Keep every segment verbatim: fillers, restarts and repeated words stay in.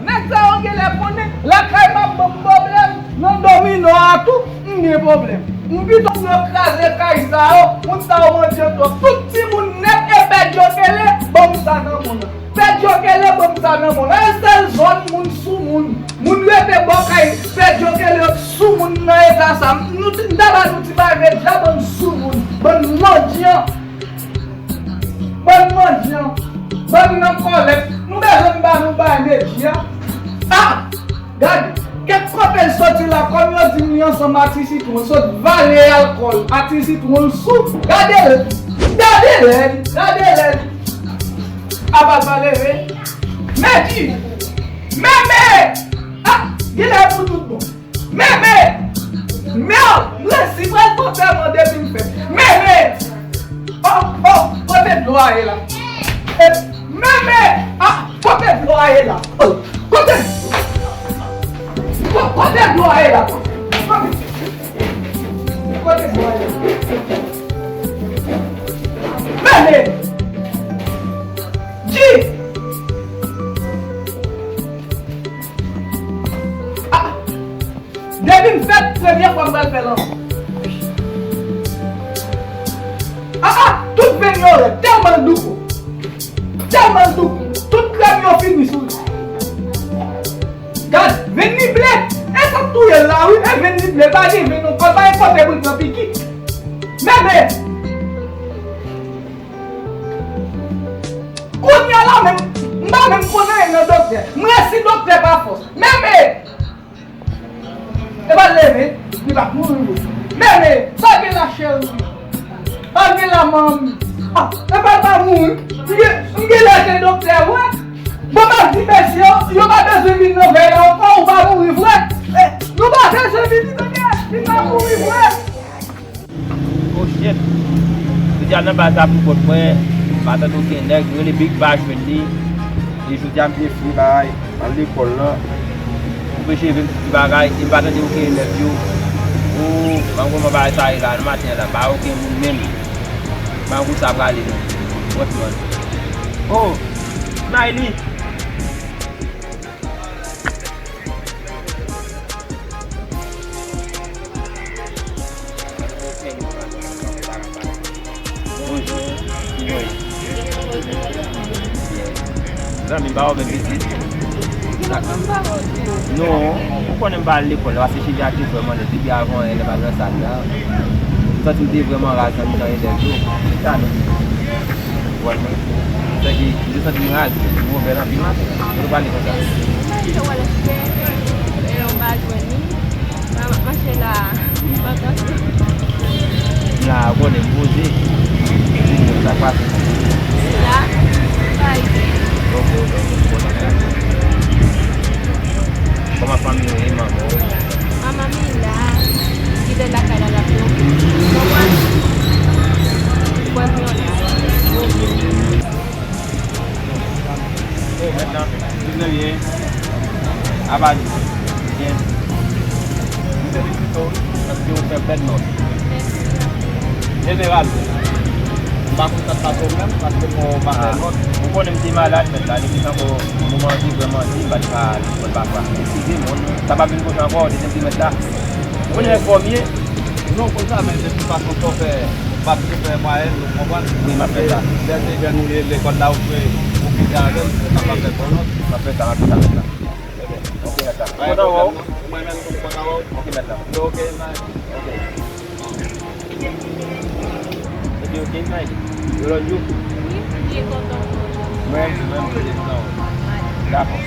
Nèg sa yo genlè konnen lakay m ap ban m pwoblèm, nan domino a tou, m gen pwoblèm. M pito pou yo kraze kay sa yo, moun sa yo manje twòp. Tout timoun nèt e pè Djokele, ban m sa nan moun nan. Pè Djokele, ban m sa nan moun nan. E sèl zòn moun sou moun. Moun rete bò kay pè Djokele yo sou moun nan eta sa. Nou t-, m ta ba nou ti bagay, men dja bann sou moun, bann mandyan. Bann mandyan, bann nan kòlèt, nou bezwen m ba nou bay medya. Ah! Gade, kèk kote l soti la, kòm yo di m li ansanm a Ti Sitwon, l sot vale alkòl a Ti Sitwon, l sou. Gade l, gade lè l, gade lè l. Apa l pa leve. Mèdi, mèmè! Ah! Genlè pou tout bon. Mèmè! Mèw! M resi pral fè antèman depi m fèt. Mèmè! Oh, oh, kote dlo a ye la? Eh, mèmè! Ah, kote dlo a ye la? Oh, kote, ko-, kote dlo a ye la? Kote, kote dlo a ye la? Mèmè! Di! Ah! Depi m fèt, premye fwa m pral fè lanmou. Ah, ah, tout venn yo rèd, tèlman l douko. Tèlman l douko. Tout krèm yo fini sou li. Gad, venn li ble. E sa k touye l la, wi. E venn li ble, pa gen venn non. Kòl pa gen kote pou l pran piki. Mèmè! Kounye a la menm, m pa menm konn anyen nan doktè. M resi doktè pa fòs. Mèmè! E pa leve, li pa mouri vre. Mèmè, sa gen la cheri? Pa gen la manmi. Ah, e pa l pa mouri. M gen, m gen lè se doktè vre. Bon, m ap di mesye yo, yo pa bezwen vin nan vèy la ankò, ou pa mouri vre. Eh, nou pa bezwen vin nan vèy, li pa mouri vre. Oh shit. Jodi a nan baz la pou kont mwen, m pa tande okenn nèg, m rele Big pa jwenn li. E jodi a m te fini bagay, al lekòl lan. Koupe cheve m, ti bagay, e m pa tande okenn elèv yo. Oh, m pa konn kòman bagay sa ye la, nan maten an la, m pa wè okenn moun menm. M pa konn kote sa prale non. Franchman. Oh, Smiley. Bonjou. Zanmi m, pa wè w menm pitit. Non, ou konnen m pa al lekòl la, paske cheve a te vrèman lèd depi avan yè lè m al nan sal la. M santi m te vrèman raz nan mitan elèv yo. Sa non. Wè, mwen. Sèke, m te santi m raz, m ouvè l anpil maten an. Mwen te pale konsa. Mwen te wè lè chè, e, yon ba jwenn li. Mwen ap mache la, m pa kanpe. M la, konnen m poze. Di m sa k pase. M la, m pa rive. Ok, ok, ok, m kontan sa. Kòman fanmi yo ye, manman w? Manman m la, li vin lakay la, l ap yon. Konprann? Konprann yon la. Mèt la, vin nan byen. Apa di, byen. M te vin pito, paske ou fè bèl nòt. Jeneral, m pa konn sa k pase w menm, paske m wè w pa fè nòt. Ou konnen m te malad, mèt la, depi tankou moman an te vrèman di, m pa t ka lekòl papa. Eskize m, sa pa vin konsa ankò, dezyèm trimès la. Ou konnen lè fò m ye? Non, konsa, men de tout fason, sa w fè, m ap byen fè mwayèn, ou konprann? Wi, m ap fè sa. Lè se jèn ou ye, lekòl la, ou dwe okipe avè l, pou w kapab fè bon nòt. M ap fè sa, m ap fè sa, m ap fè sa. Ok, mèt la. Mwen kontan wè w. Mwen menm tou, m kontan wè w. Ok, mèt la. Ok, bye. Ok. Epi, ok, bye. Yon lòt jou? Wi, m byen kontan. Mwen, mwen, mwen, mwen, dakò.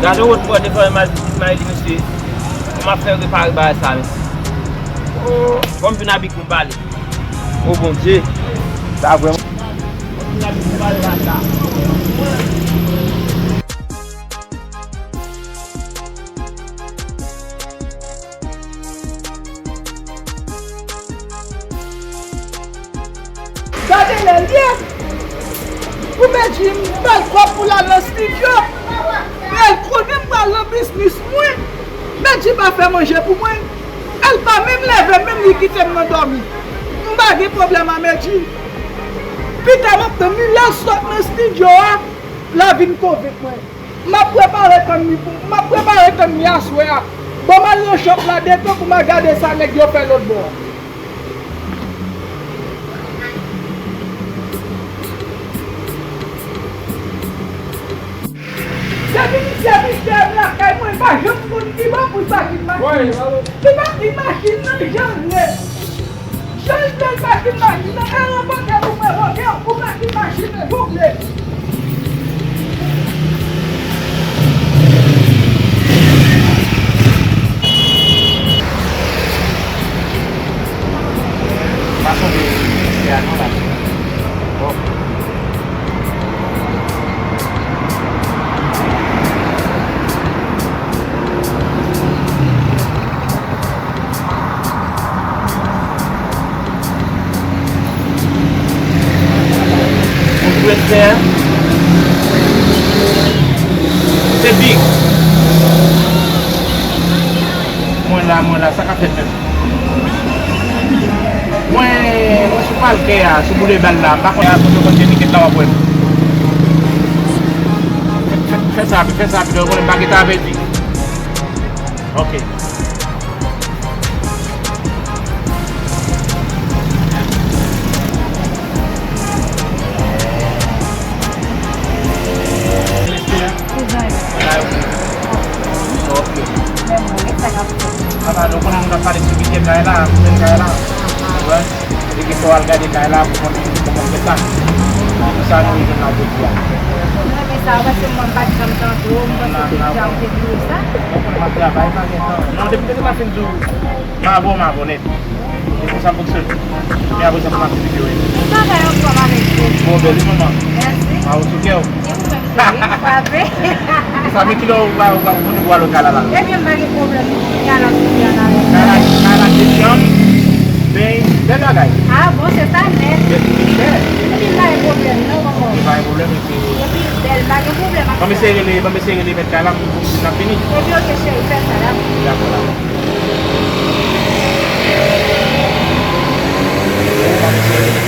Gade wòt mwen devan m al pitit may li, mesye. Kòman ap fè repare bagay sa, mesye? Fò m vin abit nou pale. O Bondye. Sa vrèman. Fò m vin abit nou pale la sa. Gade lè l ye. Pou Medjy m bay kòb pou l al nan estidyo. E l konnen m pral nan biznis mwen. Medjy pa fè manje pou mwen. E l pa menm leve, menm li kite m nan dòmi. M pa gen pwoblèm a Medjy. Pita m ap tann li lè l sot nan estidyo a, l a vin konvenk mwen. M ap prepare tann li pou, m ap prepare tann li aswè a. Ban m al nan shop la detan pou m al gade sa nèg yo fè lòt bò a. Depi misye vin fè m lakay mwen, m pa janm konn ki bò pou l pake machin nan. Li pake machin nan jan l vle. Jan l vle l pake machin nan, e revoke pou m revoke, ou pake machin nan jan w vle. Pa sonje se a non la. Bon. Moun dwe fè. Se big. Mwen la, mwen la, sa k ap fèt menm? Mwen, mwen sou palkè a, sou boulevard la, m pa konn a kote w konn gen tiket la w ap wè m. Fè, fè, fè sa, fè sa, pito, konnen m pa gentan avèti. Ok. Kouzen. Ok. Men mwen, sa k ap fèt? Papa, nou konnen nou t ap pale sou biten kay la, kouzen kay la. Wè. Epi fò w al gade kay la pou konn kòman fè sa. Se pou sa nou rive la jodi a. Mwen renmen sa, paske mwen pa t janm tande w, m panse se deja ou te bliye sa. Mwen konnen m ap travay, pa gen tan. Non, depi m te fin di w, m ap abone, m abone. Se konsa m fonksyone. Epi apre sa, m ap fini pi, wi. Nou travay ansanm avèk ou. Bon, bèl, wi, manman. Mèsi. M a ou sou kè w. E ou menm, cheri, frape. Sa vle kilè ou va, ou va, ou konnen pou al nan kay la la? Ebyen, m pa gen pwoblèm, non. Kay la, kay la, kay la. Kay la, kay la, se chanm, beny, bèl bagay. Ah, bon, se sa nèt. Bèl, li chè. Epi, m pa gen pwoblèm, non, manman. Li pa gen pwoblèm, epi. Epi, bèl, m pa gen pwoblèm ak sa. Ban m eseye rele, ban m eseye rele mèt kay la pou, pou, pou n ap fini. Epi, ok, cheri, fè sa, dakò. Dakò, dakò.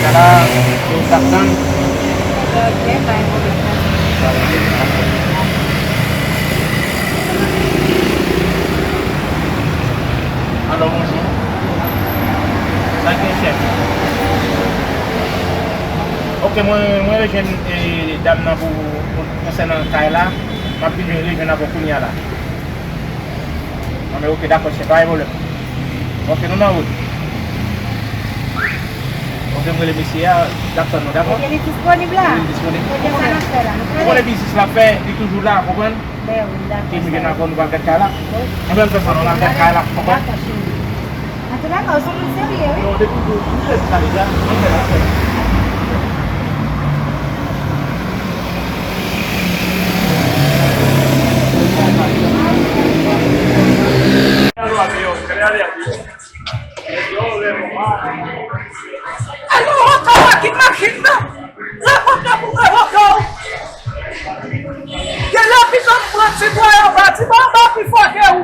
Sa la, nou t ap tann. Ok, pa gen pwoblèm. Alò, bonjou. Sa gen, chèf? Ok, mwen, mwen rejwenn, e, dam nan pou, pou, konsènan kay la. M ap vin rejwenn avè w kounye a la. Anben, ok, dakò, chèf, pa gen pwoblèm. Ok, nou nan wout. Ok, m rele mesye a, l ap tann nou, dakò? Ebyen, li disponib la. Li disponib. Ebyen, sa n ap fè la? Nou prale? Ou konnen biznis l ap fè, li toujou la, konprann? Ben wi, dakò. Ki nou gen avè w, nou pral gad kay la. Wi. Anben, nou fè sa, nou al gad kay la, konprann? Dakò, cheri. Antouka, ou se yon moun serye, wi. Non, depi pou, pou fè sa deja, mwen fè l, mwen fè l. Alò, ankò, ki machin nan? Revoke pou revoke w. Genlè pito m pran ti bwa anba, ti bwa anba pi fò ke ou.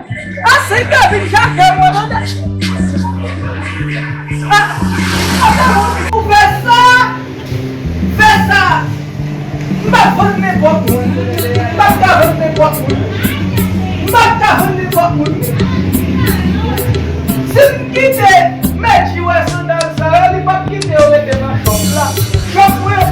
Ase ke vin chèche mwen, tande. Ah, ah, ou fè sa, fè sa. M pa vann nenpòt moun. M pa ka vann nenpòt moun. M pa ka vann nenpòt moun. Si m kite Medjy wè sandal sa yo, li p ap kite yo rete nan chòp la. Chòp mwen yo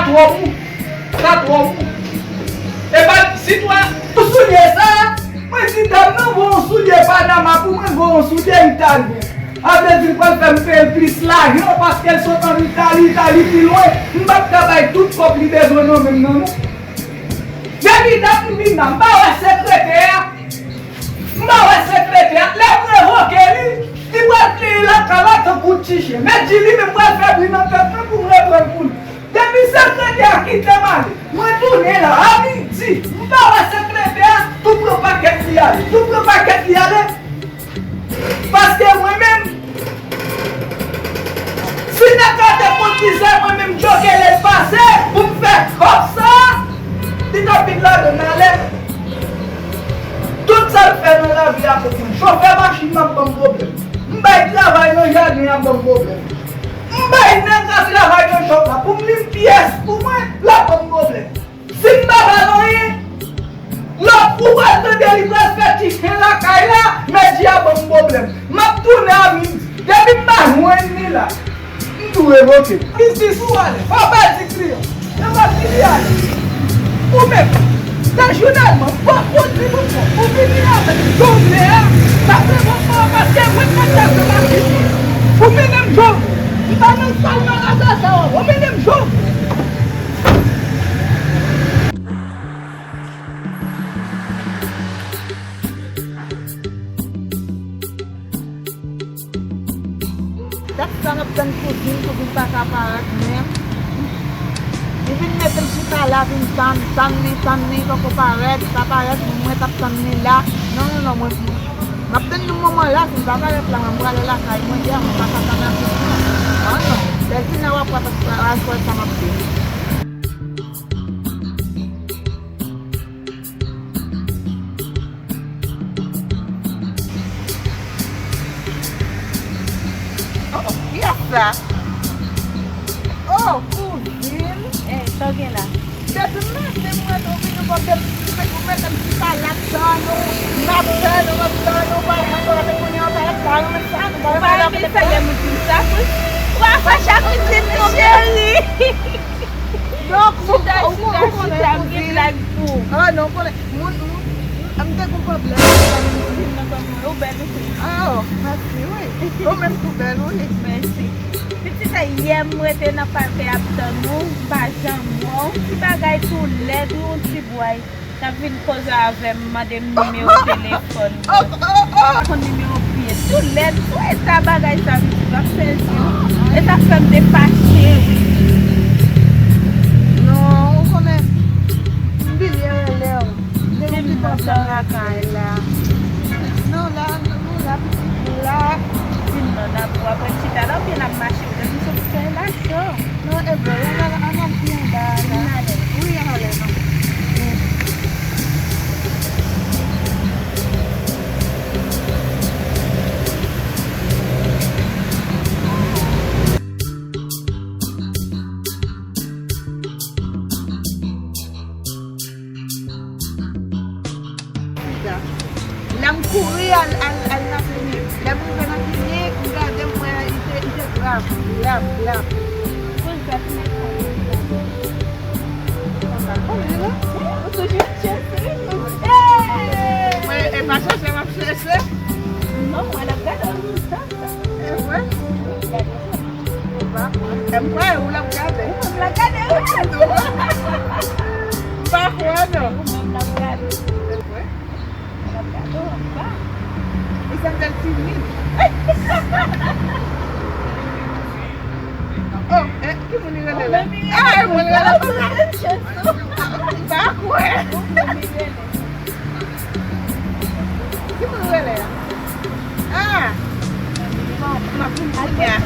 Twò mou. Sa twò mou. E pa si twa pou soulye sa, mwen di dam nan voye yon soulye Panama pou mwen, voye yon soulye Italyen. A vle di l pral fè m peye l plis lajan paske l sot ann Itali, Itali pi lwen. M p ap ka bay tout kòb li bezwen nan men m nan non. Depi dat m vin la, m pa wè sekretè a. M pa wè sekretè a. Lè m revoke li, li pral pleye lakay la tankou ti chen. Mèt Jili menm pral fè bri nan tèt mwen pou m reprann pou li. Depi sekretè a kite m ale, mwen tounen la a midi. M pa wè sekretè a, tou pran pakèt li ale. Tou pran pakèt li ale. Paske mwen menm, si nèg la te konn kisa mwen menm djoke lè l pase pou m fè kòb sa, li t ap vin lage m nan lè. Tout sa l fè nan lavi a pou mwen. Chofè machin nan ap ban m pwoblèm. M bay travay nan jaden ap ban m pwoblèm. M bay nèg k ap travay nan shop la pou m lim pyès pou mwen, l ap ban m pwoblèm. Si m pa ba l anyen, lòt ou pral tande li pral fè ti chen lakay la, Mèt Ji a ban m pwoblèm. M ap tounen a midi. Depi m pa jwenn li la, m tou revoke. Biznis ou ale, pa pèdi kliyan. Yo pa fini ale. Ou menm, nan jounèlman, m pa konn li pou kont ou. Ou vini avèk jan w vle a, sa fè bon pou ou paske mwen mèt la se pa fini. Ou mennen m jan w vle. M pa nan sal nan razaza w, ou mennen m jan w vle. Dat sa m ap tann kouzin, kouzin pa ka parèt menm. Li vin mete l chita la, vin tann, tann li, tann li, poko parèt, pa parèt, mwen t ap tann li la. Non, non, non, mwen, mwen, m ap tann li moman la, si l pa parèt la, mwen prale lakay mwen, yè, mwen pa ka tann ankò. Ah, non. Lè l vin la, w ap wè, w ap wè sa m ap di. Oh, kiyès sa? Oh, kouzin. Eh, sa w gen la? Depi maten m wè w vini bò de m, ou mete m chita la tann ou, m ap tann ou, m ap tann ou, pa janm wè m kounye a, ou pa renmen sa, nou pa renmen sa. Ou pa renmen sa, lè moun di m sa, wi. Ou pa fache ak pitit nou, cheri. Donk, ou, chita, ou, chita, ou konnen chita, m gen kouzin. Blag pou ou. Ah, non, konnen. Moun, moun, m te gon pwoblèm. Ou bèl, ou tou. Ah, oh, mèsi, wi. Ou menm tou bèl, wi. Mèsi. Pitit, yè m rete nan pake ap tann ou, m pa janm wè w. Ti bagay tou lèd, wi, yon ti bway. T ap vin koze avè m, mande m nimewo telefòn mwen. Oh, oh, oh. Pa konn nimewo pye. Tou lèd, tou eta bagay sa, pitit, w ap sezi, wi. E sa fè m te fache, wi. Non, ou konnen, m bliye rele w. Depi m nan lakay la. Non, la, nou la, pitit, nou la. Vin non, n ap, w ap wè chita la, oubyen n ap mache, ou wè m sot fè la cho. Non, e vre, ann al, ann al pi anba la. Ann ale. Wi, ann ale, non. Lè m kouri al, al, al nan klinik. Lè m rive nan klinik, m gade, m wè li te, li te grav, grav, grav. Konsa, konsa. Konsa, konsa. Ou toujou chèche, wi. Mwen, e pa chèche, m ap chèche. Non, mwen, l ap gade w konsa. E vre? Ou pa kwè? E m kwè ou l ap gade. Ou menm l ap gade, wi. M pa kwè, non. Ou menm l ap gade. E vre? L ap gade w anba. Li santi l timid. Oh, eh, ki moun li rele la? Ah, e mwen l rele la. M pa kwè. Ou menm li rele. Ki moun rele a? Ah! Bon, m ap vin kounye a.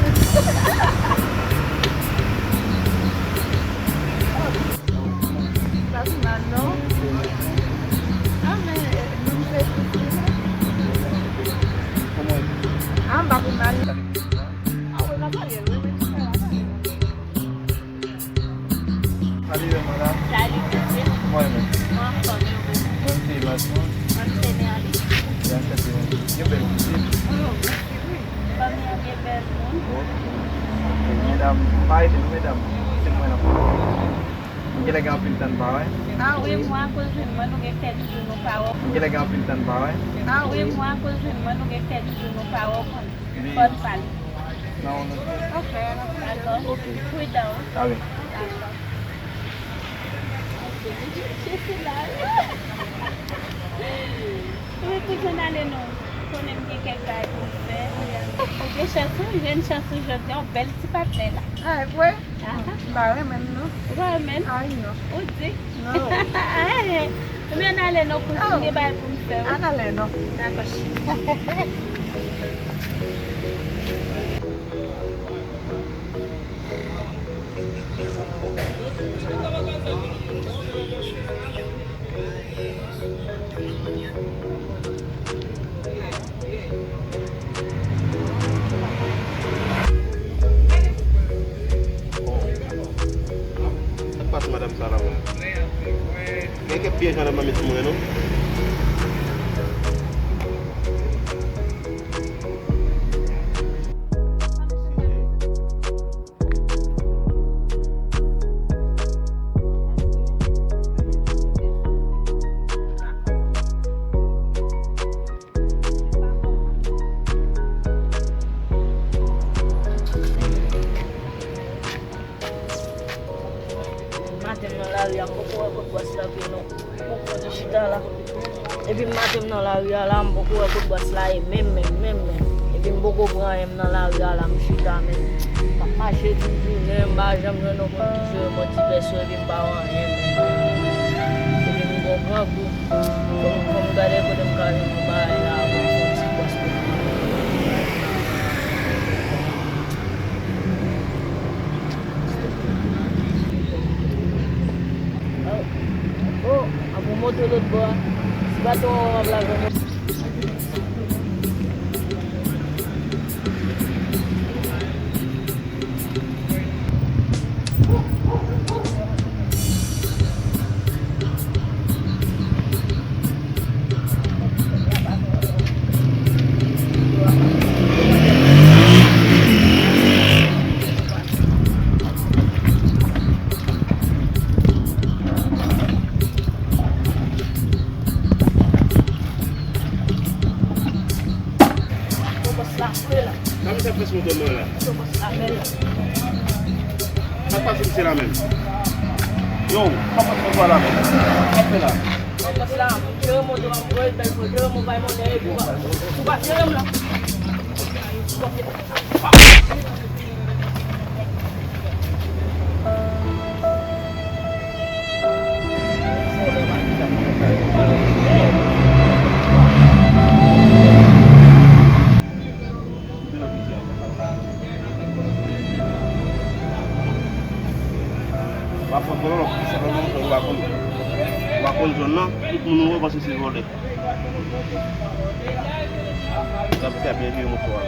Pa vin mal non. Ah, men, eh, nou se sou sou. Ah, m pa vin mal. Ah, wi, m ap pale, wi, wi, m ap pale. Salut, madanm. Salut, mesye. Kòman w ye menm? Mwen anfòm, e ou menm? Mwen se Elas, mwen. Mwen se Nerly. Byen, anchante. Yon bèl pitit. Oh, mèsi, wi. Fanmi an gen bèl moun. Ok. Ok, medam, pa ede nou, medam. Se mwen nan. Genlè gen anpil tan n pa wè. Ah wi, mwen akoz jwenn mwen, nou gen kèk jou nou pa wè. Genlè gen anpil tan n pa wè. Ah wi, mwen akoz jwenn mwen, nou gen kèk jou nou pa wè. Fò n pale. Nan yon lòt jou. Ok, dakò. Ok. Pridan. Ah wi. Dakò. Ok, li chèche la. Wi, kouzen ale non. Konnen m gen kèk bagay pou m fè. Ou gen chans wi, jwenn chans ou jodi a, yon bèl ti patnè la. Ah, vre? Aha. M pa renmen l non. Ou pa renmen l? Ay non. Ou di? Non. Ebyen n ale non, kouzen, m gen bagay pou m fè wi. Ann ale non. Dakò. Sa k pase madanm sa la menm? Gen kèk byen jan nan manmi timoun yo non. Maten m nan lari a, m poko wè kot bòs la ye non. M poko kote chita la. Epi maten m nan lari a la, m poko wè kot bòs la ye menm, menm, menm, menm. Epi m poko pran anyen m nan lari a la, m chita menm. M ap mache tout jounen, m pa janm jwenn yon kondisyon, yon ti pèso, epi m pa wè anyen menm. Epi m gon gran gou. Fò m, fò m gade kote m ka jwenn yon bagay la, pou m fè yon ti pòs pou mwen. Oh, oh, ap yon moto lòt bò a. Si pa t yon w ap lage yon moto. Bon, bòs la vre la. Sa misye ap fè sou moto mwen la? Bon, bòs la vre la. Sa k pase misye la menm? Yo, sa k pase moto a la menm? Sa k fè la? Bon, bòs la, jere moto a, m voye l bèl fo, jere m, bay monnen epi w pa, ou pa jere m la. W ap pran kolon, se pa moun, w pa konn, w pa konn zòn nan, tout moun ou wè panse se vòlè. Sa pou fè byen jere moto a.